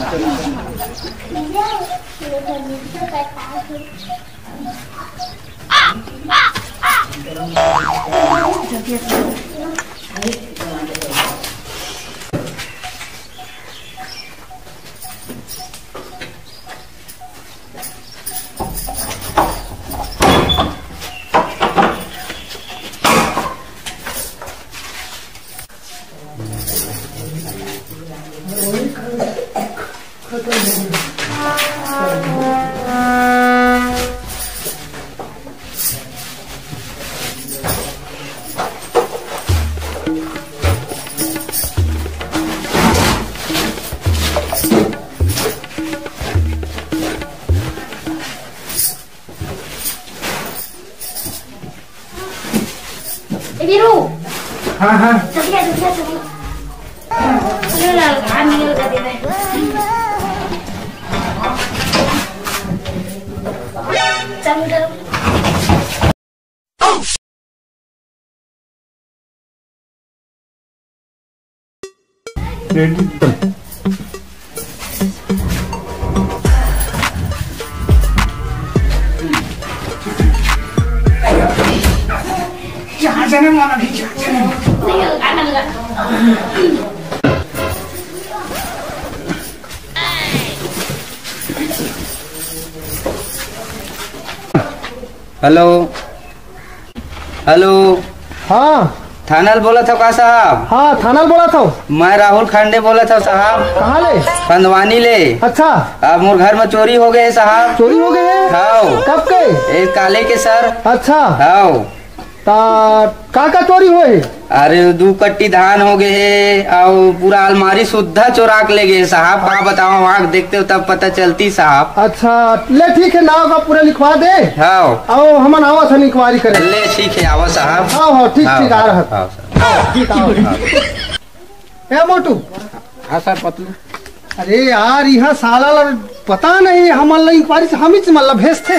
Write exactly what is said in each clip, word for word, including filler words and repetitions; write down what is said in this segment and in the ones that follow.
ए बीरू, हाँ, हाँ। जल्दी आ, जल्दी आ, जल्दी आ। चल ना, बाहर निकल के दे दे। चल, चल। रेडी। जहाँ जाने वाला भी, जहाँ जाने वाला। हेलो। हेलो। हाँ। थाना ले बोलत हव का साहब? हाँ, थाना ले बोलत हव। मैं राहुल खांडे बोलत हव साहब। कहाँ ले? पंदवानी ले। अच्छा। अब मोर घर में चोरी हो गए हे साहब। चोरी हो गए हे? हाँ। कब के? ए, काले के सर। अच्छा। हाँ। ता का का चोरी होए हे? अरे, दू कट्टी धान हो गए हे, अउ पूरा अलमारी सुद्धा चोरा के ले गए साहब। का बताओ, आँख देखते हो तब पता चलती साहब। अच्छा, ले ठीक है, नाव का पूरा लिखवा दे। हाँ। अउ हमन आवत हन इंक्वायरी करे। ले ठीक है, आवा साहब। हाँ, हाँ, ठीक, हाँ, ठीक, आ रहा। हाँ, साहब। हाँ, ठीक, आओ। हाँ। ए मोटू। हाँ सर, पतलू। अरे यार, यहाँ साला ला पता नहीं, हमन ला इंक्वायरी से हम ही से मतलब भेजथे,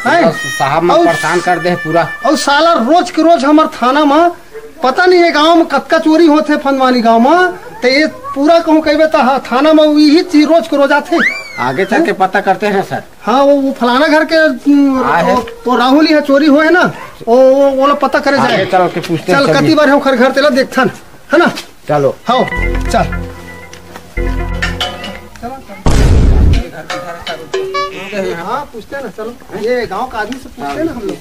हैं? बस साहब मन अउ परेशान कर दे पूरा। अउ साला रोज के रोज हमर थाना में पता नहीं, ये गांव में कतका चोरी होथे फंदवानी गांव में, तो ये पूरा कहूँ कहबे तो हा-, थाना में यही चीज रोज के रोज आथे। आगे चल के पता करते हैं सर। हाँ, वो, वो फलाना घर के, उम, आए हैं। वो, वो राहुल यहाँ चोरी होए हे ना, वो, वो, वो लोग पता करे आगे जाए। चल के पूछते हैं चल, सर कति जी। बार है ओकर घर, तेला देखथन। है ना? चलो। हाँ, चल। हाँ, पूछते हैं ना, चलो। ये गांव का आदमी से पूछते हैं ना हम लोग।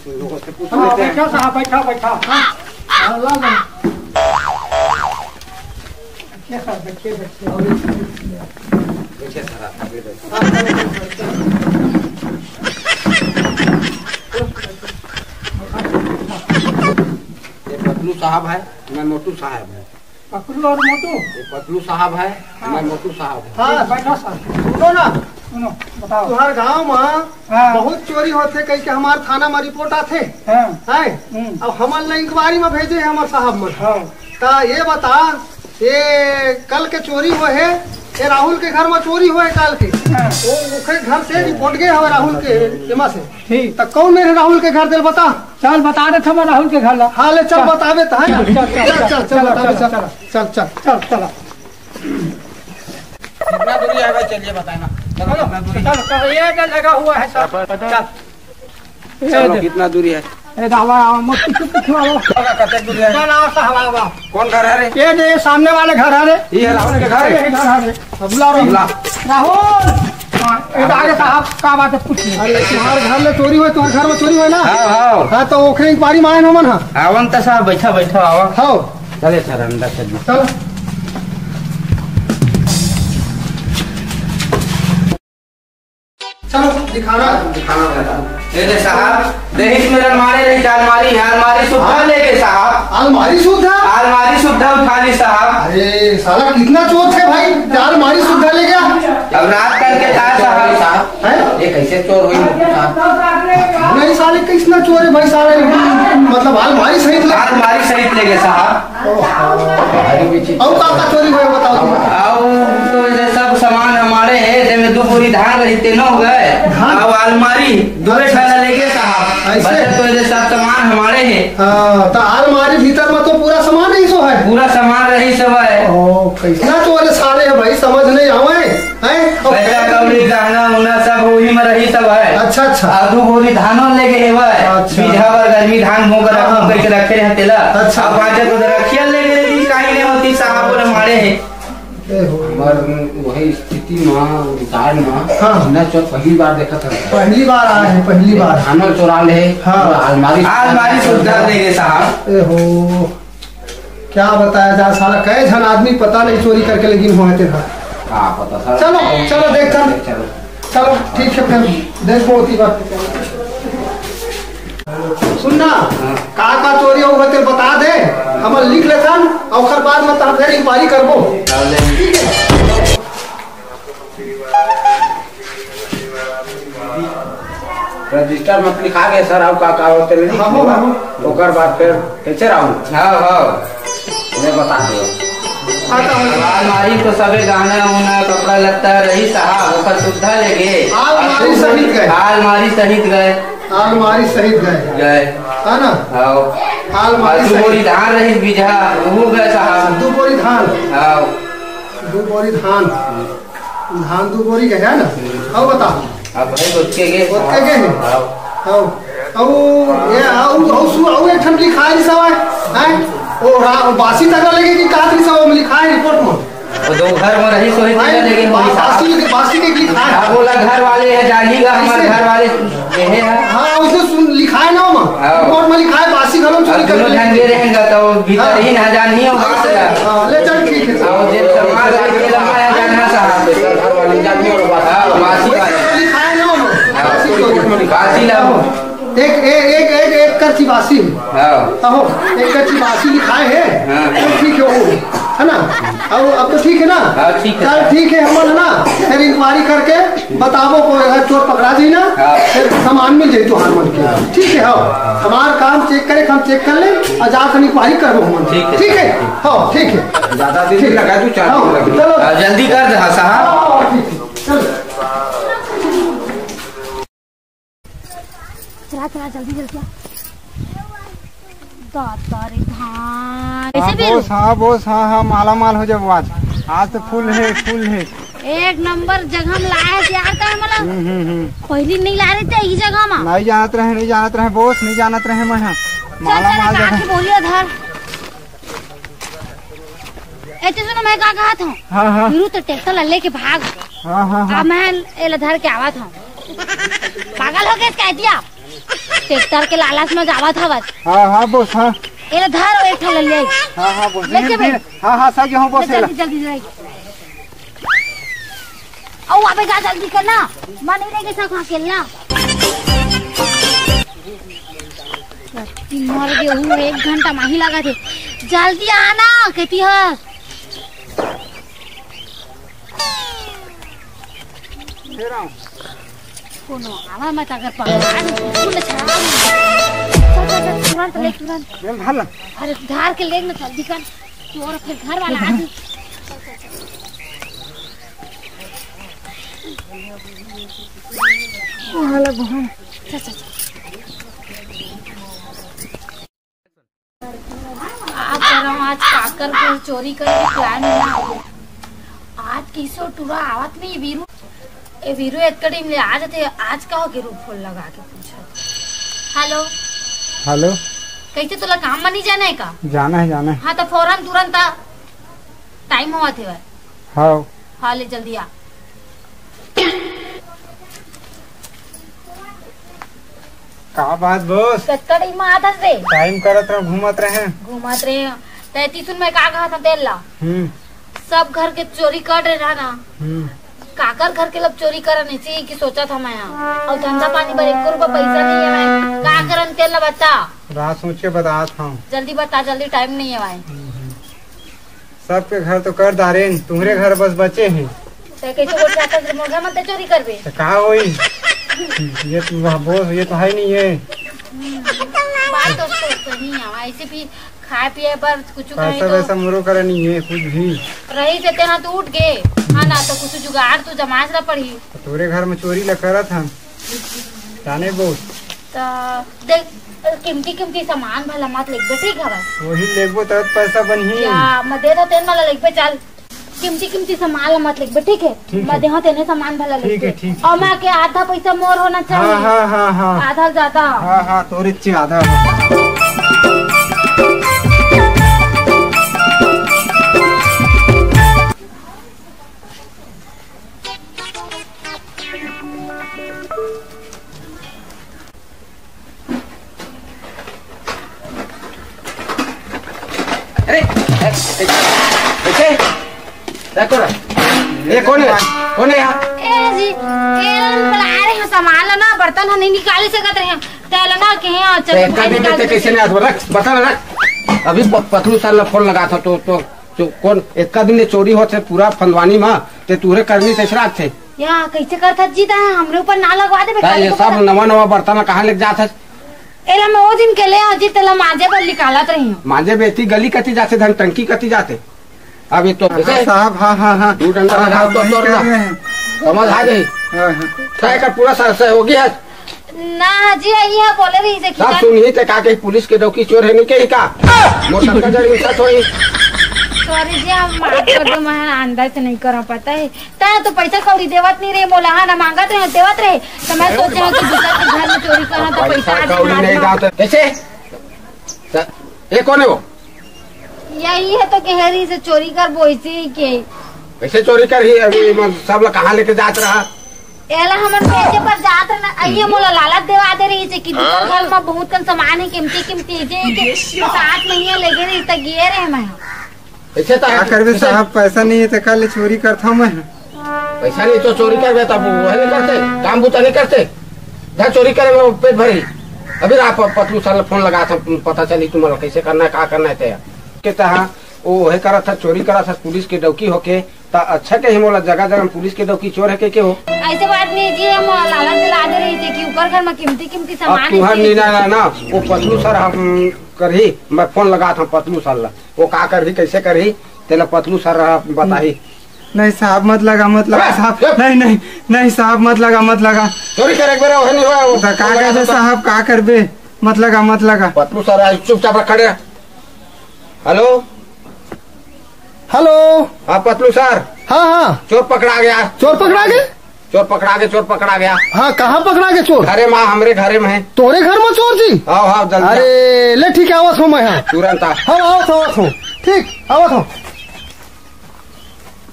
हाँ, बैठा साहब, बैठा, बैठा। हाँ, हाँ, ला, ला। बैठिए सर, बैठिए, बैठिए। बैठिए सर, आप आगे बैठिए। हाँ, चलो, चलो, चलो। ये पतलू साहब है, मैं मोटू साहब है। पतलू और मोटू? ये पतलू साहब है, हाँ। मैं मोटू साहब है। हाँ, बैठा साहब। सुनो ना। सुनो, बताओ। तुम्हार गांव में हाँ। बहुत चोरी होथे कह के हमार थाना में रिपोर्ट आथे। हाँ। है? हम्म। अब हमन ला इंक्वायरी में भेजे हे हमार साहब मन। हाँ। ता ये बता, ये कल के चोरी होए हे, ये राहुल के घर में चोरी होए हे कल के। हाँ। वो ओकरे घर से रिपोर्ट गए हवे राहुल के एमा से। ठीक। त कौन मेरे राहुल के घर तेला बता? चल, बता देथंव मैं राहुल के घर ला। हाँ, ले चल, चल। बताबे त, है ना? चल, चल, चल, चल, चल, चल, बताबे, चल, चल। चल। चल, चल। चल, चल। कितना दूरी है भाई? चलिए, बताए ना। चलो, चलो, कितना दूरी है? चल, चल, ये जो लगा हुआ है, चल, चल। चलो, ये दे। कितना दूरी है? ए, दावा, आओ, मत पीछे, पीछे आओ। होगा, कतेक दूरी है? चल, आओ, साहब, आओ, आओ। कौन घर है रे? ये दे, सामने वाले घर है रे। ये है राहुल के घर? ये घर है रे। अब बुला रहा हूँ। बुला। राहुल! हाँ, ये तो आगे साहब, का बात है, पूछ ले। अरे, तुम्हारे घर में चोरी हुई, तुम्हारे घर में चोरी हुई ना? हाँ, हाँ। हाँ, तो ओखरे इंक्वायरी में आए ना मन, हाँ। आवन त साहब, बैठा, बैठा, आवा। हाँ। चले सर, अंदर चलिए। चलो। चलो, दिखाना। दिखाना पड़ेगा। ए रे साहब, दहेज में अलमारी रही, अलमारी, अलमारी सुद्धा हाँ। ले गए साहब। अलमारी सुद्धा? अलमारी सुद्धा उठा ली साहब। अरे साला, कितना चोर थे भाई, अलमारी सुद्धा ले गया। अब रात करके था साहब। हैं? ये कैसे चोर हुई साहब? नहीं साले, कितना चोर है भाई, साला मतलब अलमारी सहित ले अलमारी सहित ले गए साहब। अउ का का चोरी होय बताओ तुम। अउ तो ये सब सामान हमारे है, जेमे दू बोरी धान रही, तेनो हो गए। धान? अउ अलमारी, दो ठा ले गए साहब। ऐसे? बचे तो ये सब सामान हमारे है। हाँ, तो अलमारी भीतर में तो पूरा सामान रही सो है। पूरा सामान रही सब है। ओ, कैसना चोर साले है भाई, समझ नहीं आवे। हैं? अउ अच्छा। अउ दू बोरी धानो लेगे हेवय। अच्छा। बीजहा बर गर्मी धान बोकर हाँ। रखूं कहिके रखे रहे तेला। अच्छा। अउ पाँच दो रखिया लेगे रहे, काहे नहीं होती साहब बोले मारे हे। ए हो। हमर वही स्थिति म, उधार म, हाँ। न चो पहली बार देखत हन। पहली बार आए हैं, पहली बार। धानो चोरा ले, हाँ। पूरा अलमारी अलमारी सुद्धा लेगे साहब। ए हो। क्या बताया जाए साला, कई झन आदमी पता नहीं चोरी करके लेकिन हुआ तेरा। हाँ, पता साला। चलो, चलो देखथन। चलो। चलो, ठीक है, फिर देखबो ओती बात। सुन ना, हाँ। का का चोरी होगा तेरे बता दे, हम लिख लेथन, और ओकर बाद में तब फिर इंक्वायरी करबो। हाँ, ले। ठीक है। रजिस्टर में लिखा गया सर, अउ का का होते ले हाँ, हाँ, हाँ। ओकर बाद फिर कैसे रहूं? हाँ, हाँ। मैं बता दो। हाँ, तो अलमारी तो सबे गहना उना, कपड़ा लत्ता रही साहब, ओकर सुद्धा लेगे। अलमारी सहित गए। अलमारी सहित गए। अलमारी सहित गए। गए। है ना? हाँ। अलमारी अउ दू सहित। बोरी धान रही बीजहा, वो गए साहब। दू बोरी धान। हाँ। दू बोरी धान। धान दू बोरी के है ना? हम्म। अब बता। अब भाई, ओतके के। ओतके के है? हाँ। हाँ। अब ये, अब, अब सु-, अब एक ठन लिखाए नहीं सवाय, हैं? ओ रा-, बासी तक लेके कि कात नहीं सवाय में लिखाए रिपोर्ट में। वो दो घर में रही सोई थी, भाई, लेकिन बा-, वही साहब। बासी, बासी के लिखाए। अब बोला घर वाले हैं, जानिएगा हमारे कैसे? घर वाले। ये है। हाँ, उसे सुन, लिखाए ना हो, हाँ। रिपोर्ट में लिखाए, बासी घरों अब चोरी कर दोनों ले। ढंगे रहेंगे तो भीतर हाँ। ही ना जानिए, वो बात है। हाँ, ले चल, ठीक है। और जब समाज आके लंबा है, जानना साहब। हाँ, बासी वाला। लिखाए ना हो, हाँ। बासी घरों। बासी ना हो। एक, एक, एक, एक, एक करची बासी है। हाँ। आहो, एक करची बासी लिखाए है। हाँ। तो ठीक है, वो, है ना? अब, अब तो ठीक है ना? हाँ, ठीक है। चल, ठीक है, हम ना, फिर इंक्वायरी करके बताबो, कोई अगर चोर पकड़ा जाही ना, हाँ। फिर सामान मिल जाही तुहार मन के। हाँ। ठीक है, हाँ। हमार काम चेक करे, हम चेक कर ले, और जाकर इंक्वायरी करबो हम। ठीक है। ठीक है? हाँ, ठीक है। ज्यादा देर नहीं लगा, तू चार हाँ, मिनट लगा। चलो। हाँ, जल्दी कर दे, हाँ, साहब। हाँ, हाँ, ठीक है। चलो। चला, चला, जल्दी, जल्दी आ। दाता रे धान। हाँ, कैसे भी? बॉस, हाँ, बॉस, हाँ, हाँ, माला माल हो जाबो आज। आज तो फुल है, फुल है। एक नंबर जगह में लाए है यार, का मला? हम्म, हम्म, हम्म। पहली नहीं ला रहे थे ई जगह में। नहीं जानत रहे, नहीं जानत रहे, बॉस, नहीं जानत रहे मैं, हाँ। चल, माला चल, माल जगह। बोलिए धर। ए, तो सुनो, मैं का कहत हूँ? हाँ, हाँ। वीरू तो ट्रैक्टर ला लेके भाग। हाँ, हाँ, हाँ। अब मैं एला धर के आवत हूँ। पागल हो गए, कह दिया। ट्रैक्टर के लालच में जावत हवत। हाँ, हाँ, बॉस, हाँ। एला धर, एक ठो ले ले। हाँ, हाँ, बॉस। लेके ये भाई। हाँ, हाँ, सही हूँ, बॉस, ले, एला। जल्दी, जल्दी, जल्दी। अउ अबे जा, जल्दी कर ना। मन नहीं रहेगा सब अकेला। मर गे हूँ, एक घंटा माही लगा थे। जल्दी आना, कहती है। कोनो आवा मत, अगर पकड़ा दे, बिल्कुल छड़ा दे। चल, चल, चल, तुरंत ले, तुरंत। चल, धर ला। अरे, धार के ले ना, जल्दी कर। तोर फिर घर वाला आ जाए। चल, चल, चल। आज करो, आज काकर के चोरी करे के प्लान बना। आज किसो टूरा आवत नहीं, वीरू। ए वीरू, एतका टाइम ले आ जाते, आज का हो के रूप फोन लगा के पूछत। हेलो। हेलो। कैसे, तोला काम में नहीं जाना है का? जाना है, जाना है। हाँ, तो फौरन तुरंत आ। टाइम होवत हेवय। हाँ। हाँ, ले जल्दी आ। का बात बॉस? कतका टाइम आत हस रे? टाइम करत रहो, घूमत रहे। घूमत रहे। तै तीसुन मैं का कहत हूँ तेल ला? हम्म। सब घर के चोरी कर रहे रहा ना। हम्म। काकर घर के लब चोरी करन इसी की सोचा था मैं। और धंधा पानी बर एको रुपया पैसा नहीं है मैं। का करन तेल ला बता। रात सोच के बतात हूँ। जल्दी बता, जल्दी टाइम नहीं है भाई। हम्म, हम्म। सबके घर तो कर डारेन, तुम्हरे घर बस बचे हे। ते कैसे बोल जाता है, मोर घर मत चोरी करबे। तो का होई? ये तो वह बोस, ये तो है नहीं है। बात तो सही है, ऐसे भी खाए पिए पर कुछ कहीं पैसा तो वैसा मोरो करे नहीं है, कुछ भी। रही से तेना तो उठ गए, हाँ ना, तो कुछ जुगाड़ तो जमाच ला पड़ी। तो तोरे घर में चोरी ला करत हम। जाने बोल। त देख, कीमती कीमती सामान भला मत लेबे, ठीक हवय? वही लेबो तब पैसा बनही। या, मैं दे दो तेन वाला लेबे, चल। कीमती कीमती सामान ला मत लेके, ठीक है? ठीक है। मैं देहा तेने सामान भला ठीक लेके। है, ठीक है, और मैं ठीक है। के आधा पैसा मोर होना हाँ, चाहिए। हाँ, हाँ, हाँ। आधा ज्यादा। हाँ, हाँ, तोरे चे आधा। अरे, ए, ए, ए, क्या कर रहा? ये कौन है? कौन है यार? ए जी, ए बला रहे हैं सामान ला ना, बर्तन हम नहीं निकाल सकत रहे हैं। तेल ना के हैं, चल तो इतना भाई दिन निकाल लेते दे। कैसे नहीं आता? रख, बता ना, रख। अभी प-, पतलू सर ने फोन लगा था तो, तो, तो कौन इतना दिन ले चोरी होते पूरा फंदवानी में, ते तुहरे करनी तेसरा थे। या कैसे करता जी? ता हमरे ऊपर ना लगवा दे, का बेकार ये को सब पता। नवा नवा बर्तन कहाँ लेके जात है? एला मैं ओ दिन के ले आ जी, तेला मांजे बर निकालत रही हूँ। मांजे बेटी गली कती जाते, धन टंकी कती जाते। अभी तो हाँ, साहब, हाँ, हाँ, हाँ। तू डंडा हाँ, लगा हाँ, तो वही तोड़ कह ना। रहे हैं। समझ आ गई। हाँ, हाँ। काय का पूरा सह-, सहयोगी है। ना जी, यही है, बोले रही से सब खिला। सुनही ते का कही, पुलिस के डौकी चोर है, नहीं कही का? मोटरसाइकिल जड़ी उठा थोड़ी। सॉरी जी, हम माफ कर दो, मैं अंदर से नहीं करा पता है। ता तो पैसा कौड़ी देवत नहीं रे, मोला हा ना मांगत रहे, देवत रहे। तो मैं सोचे हूँ कि दूसरा के घर में चोरी करा तो पैसा पैसा आ कौड़ी जाए नहीं हाथ में। दाव तो कैसे? स-, ये कौन है वो? यही है तो कह रही से चोरी कर बोइसे ही के। कैसे चोरी कर ही? अभी म-, सब लोग कहाँ लेके जात रहा? एला हमन बेचे पर जात रहे ना, आइए मोला लालच देवा दे रही से कि दूसरा घर में बहुत कन सामान है, कीमती कीमती जे के साथ में ये लेके रही त गिए रहे मैं। ऐसे तो का करबे साहब, पैसा नहीं है तो काले चोरी करता हूँ मैं। पैसा नहीं तो चोरी करबे, तब वो नहीं करते, काम बूता नहीं करते। जा चोरी करे में पेट भरी। अभी रहा प-, पतलू सर फोन लगा था, पता चली तुम्हारा कैसे करना है, का करना है तैयार। के तहा वो है करा था, चोरी करा था, पुलिस के डौकी होके। ता अच्छा के ही मोला जगह जगह पुलिस के डौकी चोर है के, के हो? ऐसे बात नहीं जी, हम लालच दिला दे रही थी कि ऊपर घर में कीमती कीमती अब सामान तुहर है। नीना ना, ना, वो पतलू सर हम करही, मैं फोन लगा था पतलू सर ला। वो का करही, कैसे करही, तेला पतलू सर बताही। नहीं साहब, मत लगा, मत लगा अबे, साहब। चुप। नहीं, नहीं, नहीं साहब, मत लगा, मत लगा। चोरी करे एक बेर, ओहे नहीं हुआ, वो तो का लगा करबे तो साहब, का करबे? मत लगा, मत लगा। पतलू सर आज चुपचाप रख खड़े। हेलो। हेलो। हाँ पतलू सर। हाँ, हाँ। चोर पकड़ा गया। चोर पकड़ा गए? चोर पकड़ा गए, चोर पकड़ा गया। हाँ, कहाँ पकड़ा गए चोर? घरे में, हमरे घरे में है। तोरे घर में चोर जी? हाँ, हाँ, जल्दी आ। अरे, ले ठीक है, आवत हूँ मैं, हाँ। तुरंत आ। हाँ, आवत हूँ, आवत हूँ। ठीक, आवत हूँ।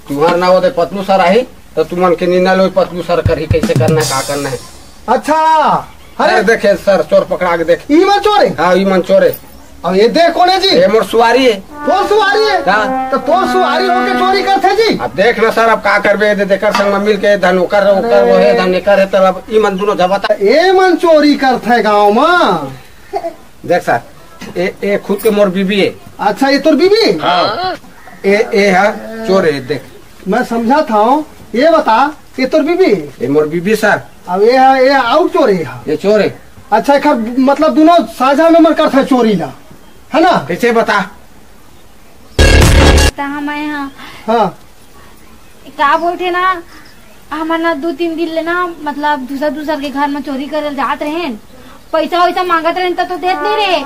तुहर ना होते पतलू सर आही, तो तुमन के निंदा लो, पतलू सर करही, कैसे करना है, का करना है। अच्छा, अरे अरे। देखे सर, चोर पकड़ा के देख। ई मन चोर है? हाँ, ई मन चोर है। अब ये देख कौन है जी? ये मोर सुवारी है। तोर सुवारी है? हाँ। तो तोर सुवारी होके चोरी करथे जी? अब देख ना सर, अब का करबे, दे-, देकर संग में मिल के धन ओकर, ओकर वो है, अरे। धन एकर है, तब ई मन दुनो जबता। ए मन चोरी करथे गाँव में? देख सर, ए, ए खुद के मोर बीबी है। अच्छा, ये तोर बीबी? हाँ। ए, ए है, चोर है, देख। मैं समझा था, ये बता, ये तोर बीबी? ये मोर बीबी सर। अब ये है, ये आउट चोर है, ये है। ये चोर है। अच्छा, एकर मतलब दोनों साझा में मन करथे चोरी ला, है ना? कैसे बता? ता मैं हाँ। हाँ। का बोलथे ना, हमन ना दू तीन दिन ले ना, मतलब दूसर दूसर के घर में चोरी करे जात रहेन, पैसा वैसा मांगत रहेन त तो देत नहीं रहे।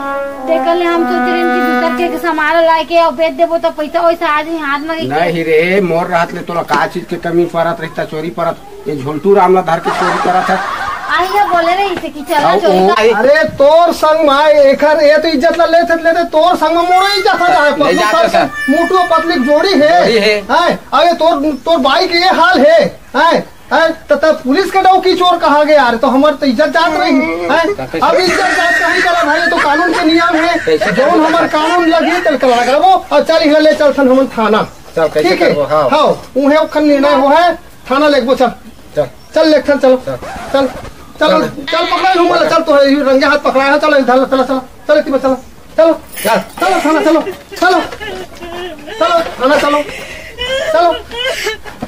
तेकर ले हम सोच रहेन कि दूसर के सामान ला के अउ बेच देबो त पैसा वैसा आ जाही हाथ में। नहीं रे, मोर रहत ले तोला का चीज के कमी परत रहिता, चोरी परत? ये झोलटू राम ला धर के चोरी करत है। आइया बोले रही थे कि चला अउ चोरी ओ कर। अरे तोर संग में एकर, ये तो इज्जत ला लेथे लेथे तोर संग में मोरो इज्जत आ जाए। नहीं पतलू जाते सर। मोटू पतली जोड़ी है। जोड़ी है। हैं? अरे तोर, तोर बाई के ये हाल है। हैं? हैं? त, त पुलिस के डौकी चोर कहा गया? अरे तो हमार तो इज्जत जात रही। हैं? तो कैसे? अब इज्जत जात कहीं करा भाई, ये तो कानून के नियम है। कैसे जौन करबो? हमार कानून लगी, चल कर लगाबो और चल इहाँ ले चल थन हमन थाना। चल, कैसे ठीक है? करबो? हाँ। हाँ, उहे ओखन निर्णय हो है, थाना लेगबो, चल। चल। चल, लेग चल, चलो। चल। चल, चल, चल। चल, पकड़ा हूँ, बोला, चल, तो है, ये रंगे हाथ पकड़ा है, चलो, इधर, चलो, चलो, चलो, इतनी बार चलो, चलो। चल। चलो, थाना चलो, चलो। चलो, थाना चलो। चलो।